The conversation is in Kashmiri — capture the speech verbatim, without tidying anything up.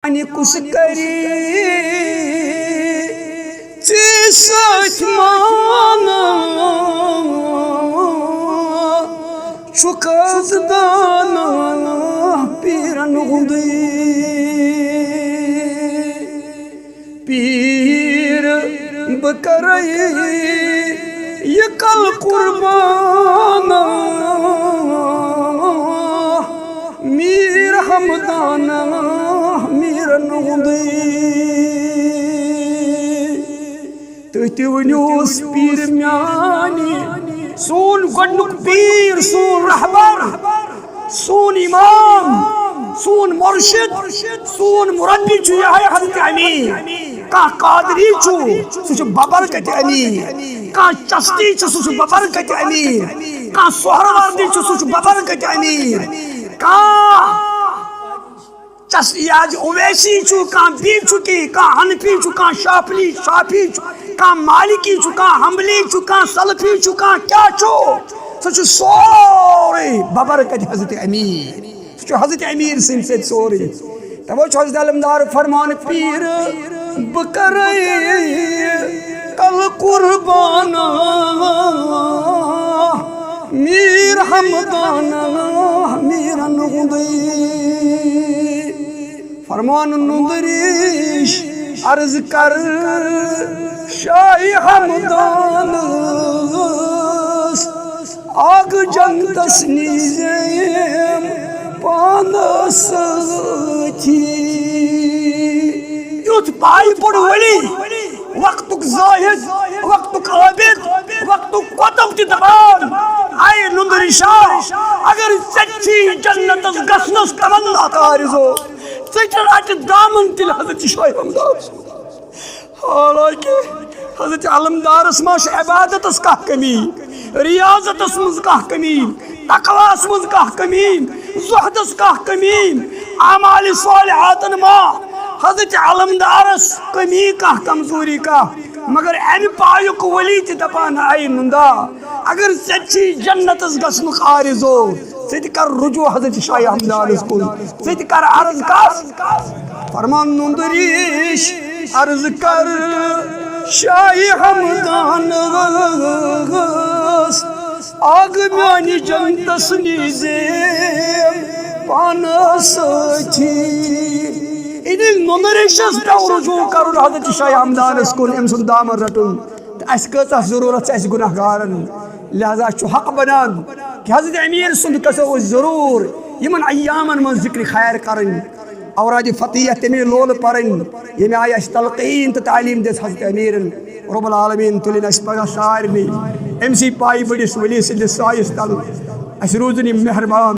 یعنی کُس کری ژےٚ سۭتۍ مانہٕ؟ چھُکھ حظ دانہٕ پیٖرن ہُنٛدُے؟ پیٖر، بہٕ کرے یہِ کل قربان، میٖر ہمدان میٖرن ہُنٛدُے۔ تُہۍ تہِ ؤنِو، اوس پیٖر میانہِ، سون گۄڈٕنیُک پیٖر، سون رہبر، سون امام، سون مرشد، سون مربی چھُ یِہوٚے حضرت امین۔ کانٛہہ قادری چھُ، سُہ چھُ ببرکت امین۔ کانٛہہ چشتی چھُ، سُہ چھُ ببرکت امین۔ کانٛہہ سہروردی چھُ، سُہ چھُ ببرکت امین۔ کانٛہہ چس-، یہِ حظ اویسی چھُ، کانٛہہ بیٚیہِ چھُ کینٛہہ، کانٛہہ حنفی چھُ، کانٛہہ شافعی، شافعی چھُ، کانٛہہ مالکی چھُ، کانٛہہ حنبلی چھُ، کانٛہہ سلفی چھُ، کانٛہہ کیٛاہ چھُ، سُہ چھُ سورُے ببرکت حضرت امین۔ سُہ چھُ حضرت امین سٕنٛدِ سۭتۍ سورُے۔ توے چھُ حضرت علمدار فرمان، پیٖر، بہٕ کرے کل قربان، میٖر ہمدان میٖرن ہُنٛدُے۔ فرمان نُندٕ ریش عرض کر شاہ ہمدانس، اکھ جنتس نیٖزیم پانس سۭتھی۔ یُتھ پایہِ پوٚر ولی، وقتُک زاہد، وقتُک عابد، وقتُک کۄتُک تہِ دپان، اے نُندٕ ریشا، اگر ژےٚ چھِی جنتس گژھنس تمنا تہٕ آرزو، ژٕ تہِ رٹہِ دامن تیٚلہِ حضرت شاہ ہمدان۔ حالانکہ حضرت علمدارس ما چھِ عبادتس کانٛہہ کمی، ریاضتس منٛز کانٛہہ کمی، تقواہس منٛز کانٛہہ کمی، زہدس کانٛہہ کمی، اعمال صالحاتن ما حضرت علمدارس کمی کانٛہہ، کمزوری کانٛہہ، مگر امہِ پایُک ولی تہِ دپان، اے نُندا، اگر ژےٚ چھِی جنتس گژھنُک آرزو، ژٕ تہِ کر رجوع حضرت شاہ ہمدانس کُن، ژٕ تہِ کر عرض کر۔ فرمان نُندٕ ریش عرض کر شاہ ہمدانس، اکھ میانہِ جنتس نیٖزیم پانس سۭتھی۔ ییٚلہِ نُندٕ ریشس پیوٚو رجوع کرُن حضرت شاہ ہمدانس کُن، أمۍ سُنٛد دامن رٹُن، تہٕ اسہِ کۭژاہ ضروٗرت چھِ اسہِ گناہ گارن، لہذا چھُ حق بنان کہ حضرت امیر سُنٛد گژھو أسۍ ضروٗر یِمن ایامن منٛز ذکر خیر کرٕنۍ۔ اوراد فتحیہ تمے لولہٕ پرٕنۍ، ییٚمہِ آیہِ اسہِ تلقین تہٕ تعلیٖم دِژ حضرت امیرن۔ رب العالمین تُلِن اسہِ پگاہ سارنٕے أمۍ سٕے پایہِ بٔڑِس ؤلی سٕنٛدِس سایس تل۔ اسہِ روٗزِن یِم مہربان۔